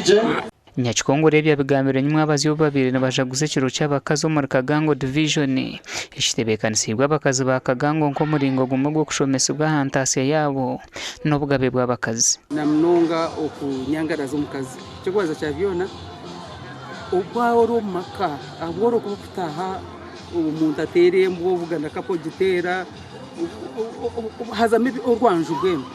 gye. Nyakikongoro ebi abigambire nyimwabazyo obu babaire nibajaguza ekiro ky'abakazi omuri Kagango Divijoni ekitebeekanisiibwe abakazi ba Kagango nk'omuringo gumwe gw'okushomesibwa aha ntaasya yaabo n'obugabe bw'abakazi. Na munonga okunyangaraza omukazi. Eky'okubanza kya byona, waaba ori omu maka, ahabw'ori okuba okutaaha omuntu ateera embwa obugana kapa ogiteera, hazamu orwanju mbwenu.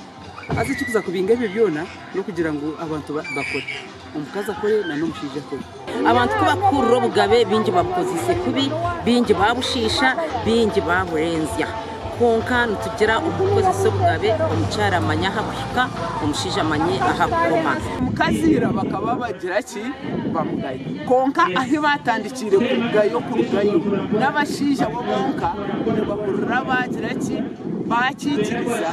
Haza ekirikuza kubinga ebyo byona n'okugira ngu abantu bakore, omukazi akore n'omushaija akore. Abantu ku barikuhurira obugabe, baingi babukozeise kubi, baingi baabushiisha, baingi baaburenzya. Kwonka nitugira omu kukozesa obugabe, omukyara amanye ahu arikuhika, omushaija amanye ahu arikukoma. Omukazi ira bakaba bagira ki? Bamugaya. Kwonka ahu baatandikiire kurugayo kurugayo, n'abashaija bo bonka nibahurira baagira ki? Baakiikiriza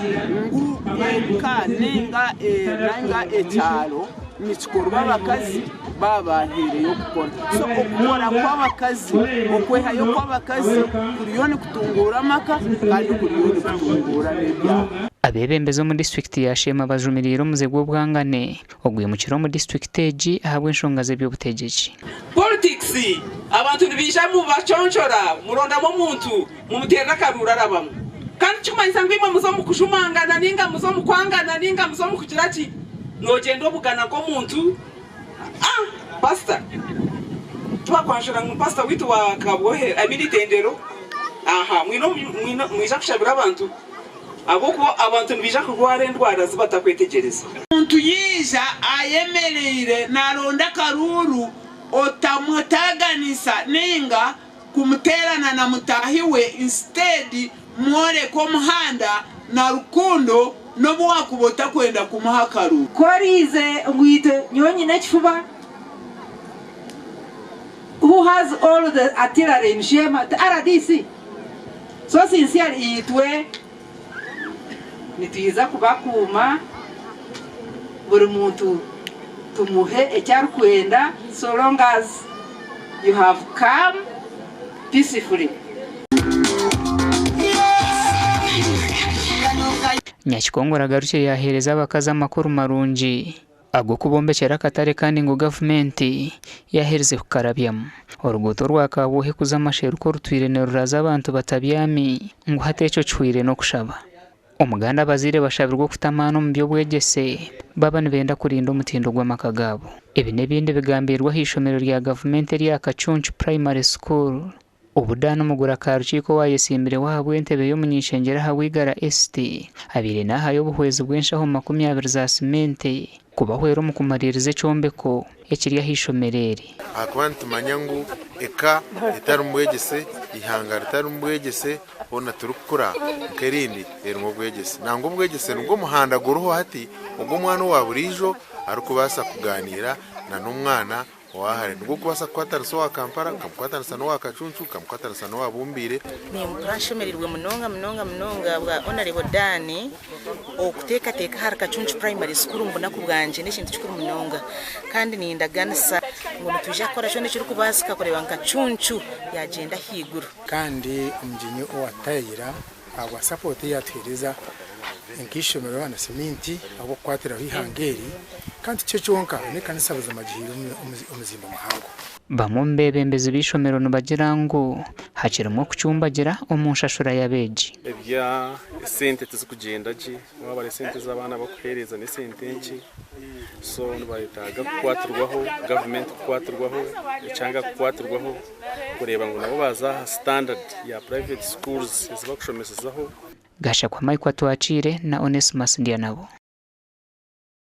ngu eka nainga ekyaro nikikorwa abakazi baaba baahaireyo kukora. So okukora kw'abakazi, okwehayo kw'abakazi kuriyo nikutunguura amaka kandi kuriyo nikutunguura n'ebyaro. Abeebembezi omu disiturikiti ya Sheema bajumiriire omuze gw'obwangane ogwimukire omu disiturikiti egi ahabw'enshonga z'eby'obutegyeki. Politics abantu nibaija mubaconcora murondamu omuntu mumuteerera akaruuru arabamu kandi tikimanyisa ngu imwe muza omu kujumangana ninga muza omu kwangana ninga muza omu kugira ki nogyenda obugana nk'omuntu ah pastor tibakwanjura ngu pastor waitu wa Kabwohe I mean Itendero aha mwine mwine mwija kushabira abantu ahabw'okuba abantu nibaija kurwara endwara zibatakwetegyereza. Omuntu yaija ayemereire naronda akaruuru otamutaganisa ninga kumuteerana na mutaahi we instead mworeke omuhanda na rukundo n'obu wakuba otakwenda kumuha akaruuru. Ku oriize ngu itwe nyowe nyine ekifuba who has all the artillery in Sheema ti rdc? So sincerely itwe nitwiza kubakuuma buri muntu tumuhe eki arikwenda so long as you have come peacefully. Nyakikongoro agarukire yaheereza abakazi amakuru marungi ag'okubombekyera akatare kandi ngu gavumenti yaherize kukarabyamu. Oruguuto orwa Kabwohe kuza Masheruka orutwire niruraza abantu batabyami ngu hati ekyo kihweire n'okushaba. Omuganda abazaire bashabirwe okuta amaani omu by'obwegyese baaba nibenda kurinda omutindo gw'amaka gaabo. Ebi n'ebindi bigambirwe aha ishomero rya gavumenti erya Kacuncu Primary School. Obu Dan Mugura Karukiiko owaayesimbireho ahabw'entebe y'omuny'ishengyero aha Bwigara East abaire naahayo obuhwezi bw'enshaho 20 za siminti kubahwera omu kumariiriza ekyombeko ekiri aha ishomero eri. Ahakuba nitumanya ngu eka etarimu bwegyese, eihanga ritarimu bwegyese, hoona turikukura nk'erindi erimu obwegyese. Nangwa obwegyese nigwo muhanda guriho hati ogu omwana owa buriijo arikubaasa kugaaniira n'omwana Owa hare nigwo okubaasa kukwatanisa owa Kampala, gukamukwatanisa n'owa Kacuncu, gukamukwatanisa n'owa Bumbiire. Nimpurira nshemereirwe munonga munonga munonga ahabwa Honourable Dan okuteekateeka ahari Kacuncu Primary School omu bunaku bwangye n'ekintu kikuru munonga kandi nindaganisa ngu nitwija kukora kyona ekirikubaasika kureeba ngu Kacuncu yaagyenda ahaiguru. Kandi omugyenyi owatayayira ahabwa sapooti ei yatuheereza nk'eishomero na seminti ahabw'okukwatiraho eihanga eri kandi tikyo kyonka n'ekanisa buzima gihaire omuzimbo muhango. Bamwe omu beebembezi b'eishomero nibagira ngu hakirimu okucumbagira omu nshashura y'abeegi. Ebya esente tizikugyenda gye wabara esente ezi abaana bakuhereza n'esente nkye so nibayetaaga kukwatirwaho gavumenti kukwatirwaho ekyanga kukwatirwaho kureeba ngu nabo baaza aha standard ya private schools ezi bakushomesezaho. Gashakwa Mike Atwakiire na Onesmus Ndyanabo.